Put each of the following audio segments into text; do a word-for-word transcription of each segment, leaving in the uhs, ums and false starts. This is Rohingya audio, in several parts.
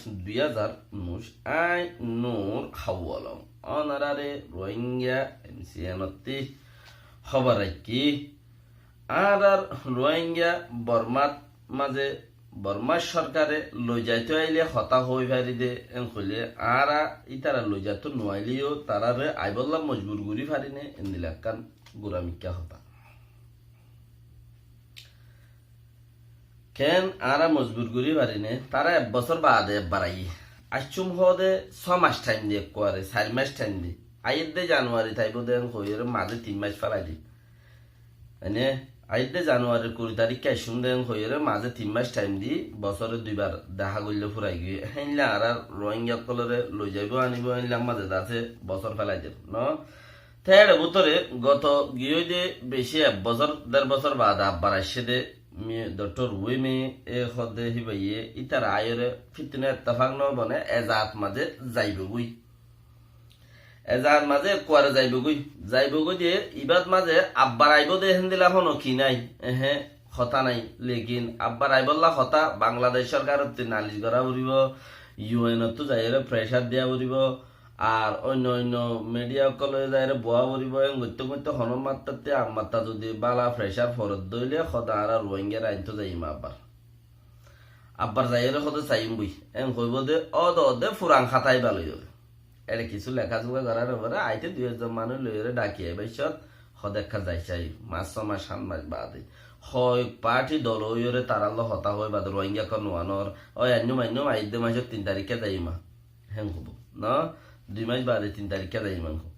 dui házar unnúic, añí Nur Hawalom. Ónorare Rohingya M C N ottí hóbor raikkí. Añárar Rohingya Bormát mazé Bormá sorkare loizaitó aile hotá hoi fari de, en hoile añára ítara loizaitó nuaile yó tarare aibolla mojbur gorí fari ne, endilla ekkán gura mikká hotá. Ken añára mojbur gorí fari ne, tara ek bosór baade ebbar aiyé. Aiccúm hoóde só mac thaim di, ekkuare sair mac thaim di. Aiyér de January táibo de en hoiyóre mazé tin mac félai di. Ene, aiyér de January kuri taríkke aiccúm de en hoiyóre mazé tin mac thaim di, bosóre duibar dehá goille furai giyé. Héinla añárar Rohingya ókkolore loizaibó anibo, héinla mazé dase bosór félai der, no? Te ére bútore goto giyói de beci ek bosór, der bosór baade abbar aiccé de, mi-, Doctor Wime e hoó de híbaye, ítara aiyóre fitna ettefak no bone, e zaat mazé zaibogói. E zaat mazé ekkuare zaibogói. Zaibogói de ibát mazé abbar aibó de héndilla hono ki nái. Ehe, hotá nái. Lekin abbar aibolla hotá, Bangladec sorkarottú nalic gorá foribó, U N ottú zaiyóre pressure diya foribó, ar oinno oinno media ókkol loi zaiyóre boá foribó, en goitté goitté honó mattatte ar matta zodi bála pressure forot dóile hoó de añára Rohingyare aintó zaiyum abbar. Abbar zaiyóre hoó de saiyum boi. En hoibó de, ó de, ó de furan hátá ibá loiyóre. Ére kissú leká zuká gorár fore aité dui ekzon manúic loiyóre dhaki aibá issot, hoó de ekká zai sai, mac só mac, hát mac baade. Hoi party dol óiyore tarár loi hotá hoi baade Rohingya ókkol nuanor, oi ainnúm ainnúm aiyér de mac tin tarikká zaiyum. Héen hoibó, no? Dui mac baade tin tarikká zaiyum héen hoibó.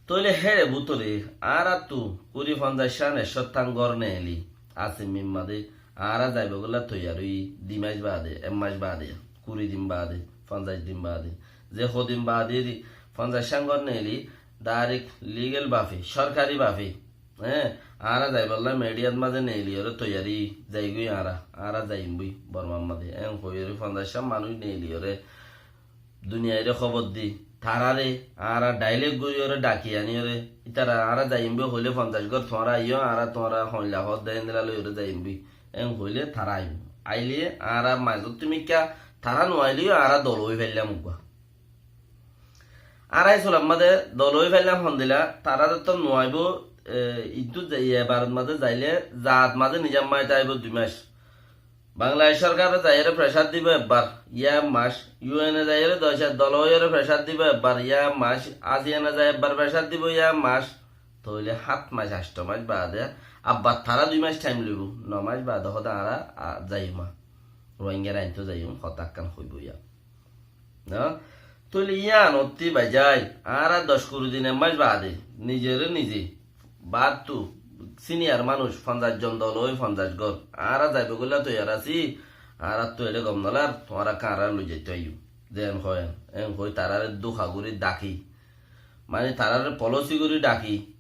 Tóile héçe bútore añárattú kuri fonzaic cán ekcót tán gór neeli, Asim Mimma de, añára zaibólla toiyar óiyi, di mac baade, ek mac baade, kuri din baade, fonzaic din baade, ze hodin baade di fonzaic cán gór neeli, direct legal bafe, sorkari bafe, hé, añára zaibólla mediat mazé neeliyóre toiyari zaigói añára, añára zaiyum boi Bormar mazé, en hoiyóre fonzaic cán manúic neeliyóre duniyaire hóbor di, tarare añára direct goríyore dhaki aniyore, ítara añára zaiyum boi hoile fonzaic gór tuáñra aiyó, añára tuáñra hoilla hoódde héndilla loiyore zaiyum boi, en hoile tara aibó. Aile añára mazottu mikká, tara nuaileyó añára dol ói faillám uggúa. Añára e sular mazé dol ói faillám hondilla, tara de to nuaibó, e, ittú ze, iye, barot mazé zaile, zaat mazé nizam maite aibó dui mac. Bangladec sorkare zaiyóre pressure dibó ebbar, yá ek mac. U N e zaiyóre doc dol óiyore pressure dibó ebbar, yá ek mac. ASEAN e zai ebbar pressure dibó, yá ek mac. Tóile hát mac, ancto mac baade, abbar tara dui mac time loibó, no mac baade hoó de añára, a, zaiyum a. Rohingyare aintó zaiyum, hotá ekkán hoibó yá. No? Tóile yíanottí baijai, añára doc kuri din ek mac baade, nizere nize, baáttu, senior manúic, fonzaic zon dol ói fonzaic gór, añára zaibólla toiyar así, añárattú eçé gom nolar, tuáñra ká añára loizaito aiyó. Ze en hoó en, en hoi tarare dúka gorí dhaki. Mani tarare policy gorí dhaki.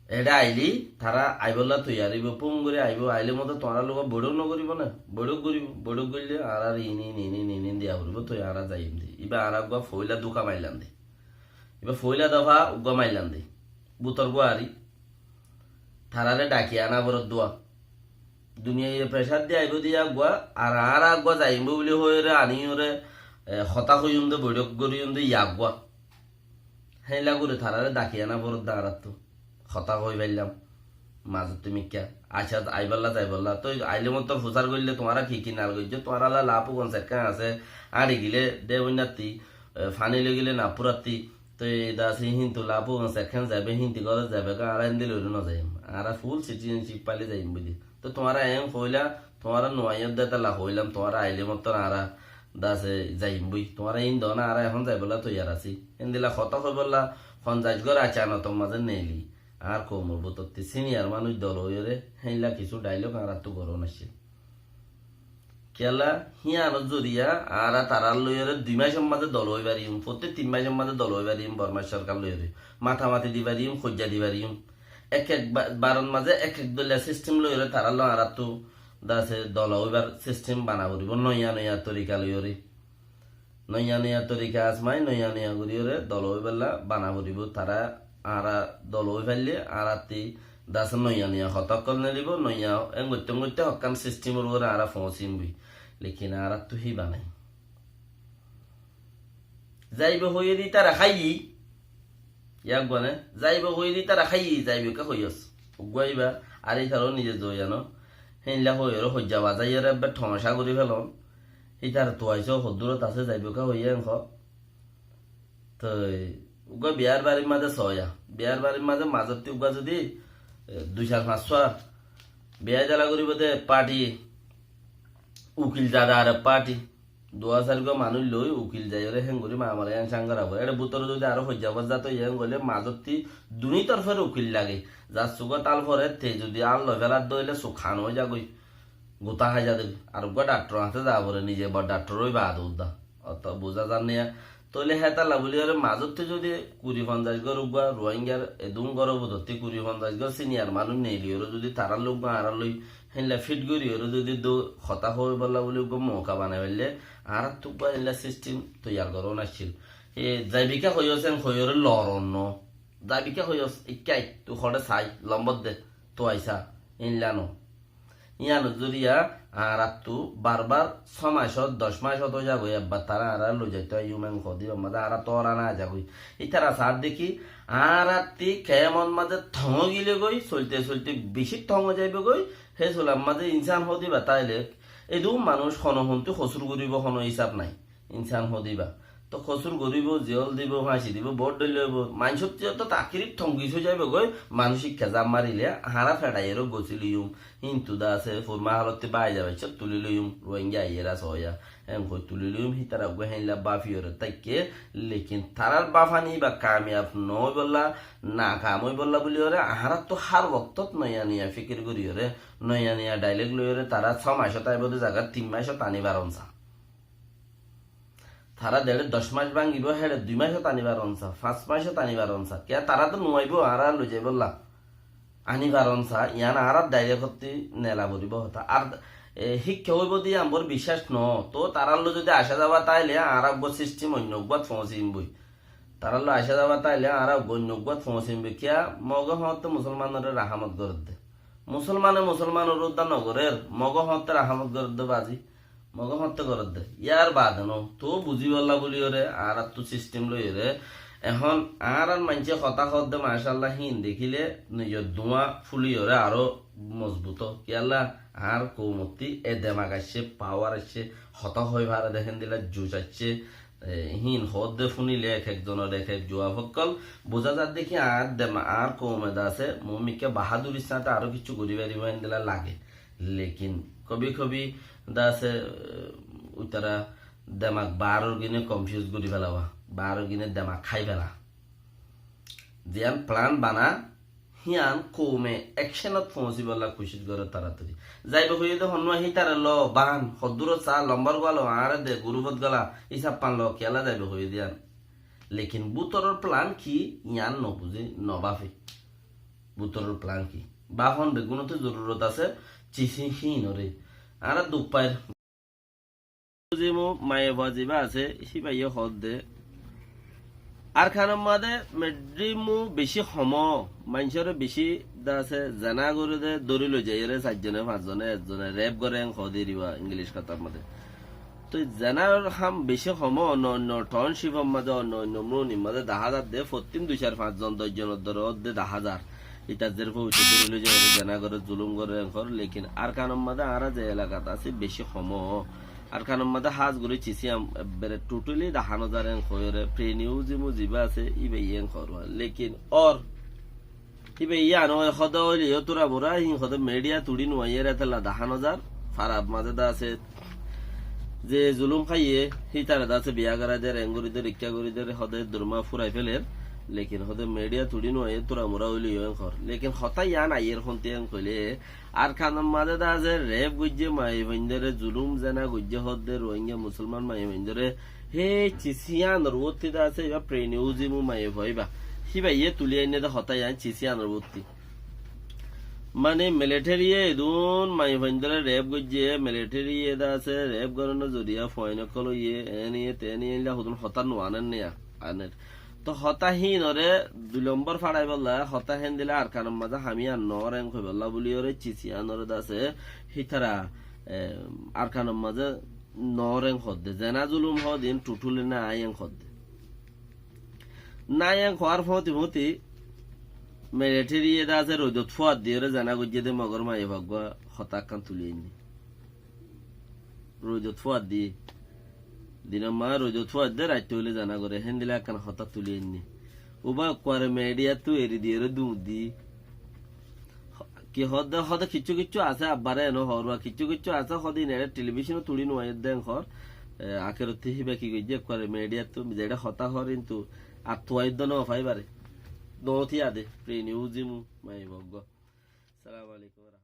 Eçé aile tara aibólla toiyar óibo, fún gorí aibó, aile moto tuáñrar logot boiçók nogoríbo né? Boiçók goríbo, boiçók goille añárar in in in in in in diya foribó, toi añára zaiyum de. Ibá añára uggúa foóila dúka maillam de. Ibá foóila dofa uggúa maillam de. Bútor guari, tarare dhaki ana foredde uggúa. Duniyaiye pressure di aibó de yá uggúa, ar añára uggúa zaiyum boi buli hoiyóre aniyóre, e, hotá hoiyum de, boiçók goríyum de yá uggúa. Héilla gorí tarare dhaki ana foredde añárattú. Hotá hoi faillám. Mazottu mikká. Acá aibólla zaibólla. Toi aile mottor fusár goille tuáñra ki ki nal goijjó, tuáñralla laf ugan sekkán asé. Añçi gile de boinnattí, e, faní loi gile naf fúrattí. Toi dase híntu laf ugan sekkán zaibe, hínti góre zaibe, añára héndilla gorí nozaiyum. Añára full citizenship faile zaiyum buli. Toi tuáñra en hoóila, tuáñra nuaiyó de tolla hoóilam, tuáñra aile mottor añára dase zaiyum boi. Tuáñra in doó na, añára ehón zaibólla toiyar así. Héndilla hotá hoibólla, fonzaic gór acanotor mazé neeli. Añár koumor bútotti senior manúic dol óiyore, héilla kissú dialogue añárattú gorón accíl. Kiyólla, híyanor zoriya añára tarár loiyóre dui macor mazé dol ói fariyum, fottí tin macor mazé dol ói fariyum, Bormar sorkar loiyóre. Matamati di fariyum, hoijja di fariyum. Ek ek ba-, barot mazé ek ek doilla system loiyóre tarár loi añárattú dase dol óibar system bana foribó, noiya noiya torika loiyóre. Noiya noiya torika azmai, noiya noiya goríyore dol óibolla bana foribó. Tará añára dol ói faille, añárattí dase noiya noiya hotá ókkol nelibó, noiya engoitte engoitte hokkán systemor uore añára foóñsim boi. Lekin añárattú híba nái. Zaibo hoiyóre ítara háiyi. Yá uggúa né? Zaibo hoiyóre ítara háiyi, zaibo ká hoiyós. Uggúa ibá, ar ítaró nize zoiyano. Héinla hoiyóre hoijja bazaiyóre ebbe thomacá gorí felon. Ítar tuaisó hoddúrot asé, zaibo ká hoiyé en ho. Toi uggúa biyar barir mazé soóya. Biyar barir mazé mazottí uggúa zodi, e, dui sar fañs sua biya dela goríbo de parti, ukil zada ar parti. Dua sairgua manúic loi ukil zaiyóre héngorí mamala yián cán gorá foré. Ére bútore zodi aró hoijja bozza toi yián goilé mazottí duní torfór ukil lage. Zar sukót al fore te zodi al loi féladde óile suk hán ói zagói. Gutá hái zade. Ar uggúa dhaktor añté za foré, nize bor dhaktor ói baade uddá. Óto buzá zar niya. Tóile hétalla buli óre mazottí zodi kuri fonzaic gór uggúa Ruáingar edún gór butottí kuri fonzaic gór siniyar manúic neili óre zodi tarár loi uggúa añárar loi héinla fit gorí óre zodi dó hotá hoóibolla buli uggúa mouka banai faille, añáráttu uggúa héinla sistim toiyar gorón accíl. E, zaibi ká hoiyós en hoiyóre loron no. Zaibi ká hoiyós, ikká tui hoçé sai, lombor de, tui aisá, héinla no. Yíanor zoriya añáráttu barbar só macót, doc macót ói zagói, ebbar tará añáráre loizaitó aiyúm en hodí, ebbar mazé añára tóra no zagói. Ítara saádde ki, añárátti kemor mazé thong gile goi, soilte soilte bicí thong ói zaibo goi, hé sular mazé insán hodí ba táile, edún manúic hono hontú hosúr goríbo, hono hísab nai. Insán hodí ba. Tóu hosúr goríbo, ziyól dibo, fañci dibo, boóut dhoilla óibo. Maincór tiyóttu takirib thongis ói zaibo goi, manúic ikká zaf marile, añára feçaiyóre gosí loiyum. Híntu de asé, furma halottí bái zaibaicót tulí loiyum, Ruáinga aiyér asé óiya. Enkoi tulí loiyum, hítara uggúa héinla báfiyóre táikke, lekin tarár báfani íba kamiyab noóibolla, nakam óibolla buliyóre, añáráttu hár woktót noiya noiya fíkir goríyóre, noiya noiya dhailek loiyóre, tará só macót aibóu de zagat tin macót aní baron sa. Tará deçé doc mac báñgibo, héçe dui macót aní baron sa, fañs macót aní baron sa. Kiyá tará to nuaibó, añára loizaibólla. Aní baron sa, yián añárar dhailek ottí nela foribó hotá. Ar, e, híkka óibo de yián bor biccác noó. Tóu tarár loi zodi acá zaba táile añára uggúa sistim oinno uggúat foóñsim boi. Tarár loi acá zaba táile añára uggúa oinno uggúat foóñsim boi. Kiyá Mogé hoóñtte musolmanoré rahámot gorédde. Musolmane musolmanor uddá nogorér, Mogé hoóñtte rahámot gorédde bazi. Mogé hoóñtte gorédde. Yár baade no, tóu buzíbolla buliyóre, añáráttu sistim loiyóre. Ehón añárar maincé hotá hoódde, macállah, híin dekíle nizor duwá fúliyóre aró mozbut ó. Kiyálla, añár koumottí e demak aiccé, pawar aiccé, hotá hoói fare de héndilla juc aiccé. E, híin hoódde fúnile ek ek zonor ek ek juwab ókkol buzá zadde ki añár dema-, añár koume de asé, muúmikká bahádurir sáñte aró kiccú gorí faribó héndilla lage. Lekin kobi kobi de asé, e, uitara demak baáror gine konfius gorí fela, baáror gine demak hái fela. Ziyán plan bana, híyan koume ekcónot foóñsibolla kucíc goré taratari. Zaibo hoiyé de honnúa hítare lo, bán, hoddúrot saá, lombor gua lo, añáre de, gurufot gala, hísab fan lo, kiyálla zaibo hoiyé de yían. Lekin bútoror plan ki, yían nobuzé, nobáfe. Bútoror plan ki? Báfon beggúnottú zorurot asé, cisí híinoré. Añára duk fair. Zimu maiyafua ziba asé, híbaye hoódde. Arkanor mazé medhrimu bicí homó, maincóre bicí de asé, zena goré de, dóri loi zaiyóre, sairzone, fañszone, ekzone rep goré, en hoóde riba Ingilic hotar mazé. Toi zenar ham bicí homó, oinno oinno townshipor mazé, oinno oinno muúnir mazé dahá zadde, fottín dui sair fañszon, doc zonor dóre ódde dahá zar. Ítar zérfua uite dóri loi zaiyóre, zena goré, zulúm goré, en hoór. Lekin Arkanor mazé añára ze elakat así, bicí homó. Arkanor mazé hás gorí cisí ham ebbere totally dahá nozar en hoiyóre, Pre Newsimu ziba asé, íbaye en hoór. Lekin ór, íbaye yían ói hoóde óile yó tura mura, híin hoóde media tuçí nuaiyére, étella dahá nozar. Farar mazé de asé, ze zulúm háiye, hítare de asé biya gorái der, en gorí der, ikká gorí der, hoóde durma furai féler. Lekin hoóde media tuçí nuaiyé, tura mura óile yó en hoór. Lekin hotá yían aiyér hontí en hoilé, Arkanor mazé de asé rep goijjé maiyafuaindóre, zulúm zena goijjé hoódde Rohingya musolman maiyafuaindóre, hé cisí yíanor uottí de asé, íba Pre Newsimu maiyafua íba. Híbaye tuli ainné de hotá yían cisí yíanor uottí. Mane militariye edún maiyafuaindóre rep goijjé, militariye de asé rep gorónor zoriya fuain ókkol óiye, eniye teniye, éilla hodún hotá nuaner niya, aner. Toi hotá híinoré dui lombor façaibolla, hotá héndilla Arkanor mazé ham yían noór en hoibolla buliyóre, cisí yíanoré de asé, hítara, e, Arkanor mazé noór en hoódde. Zena zulúm hoódde, iín totally nái en hoódde. Nái en hoór fóñti fóñti, medethéri eda asé roidot fúat diyóre zena goijjé dé mogór maiyafuaggúa hotá ekkán tuli ainné. Roidot fúat diyé. Dinot maá roidot fúat dé, raittó óile zena goré, héndilla ekkán hotá tuli ainné. Ubá ekkuare mediyattu eri diyóre duñr di. Ki hoódde, hoódde kiccú kiccú asé, abbare eno hoór, kiccú kiccú asé, hoódde iín eçé telebíconot tuñí nuaiyédde en hoór. E, akerottí híba ki goijjé, ekkuare mediyattu zeçé hotá hoór, kintu attuaiyédde nofaibáre. Doóñti adé, Free News dimu, maiyafuaggúa. Assalamu alaikum.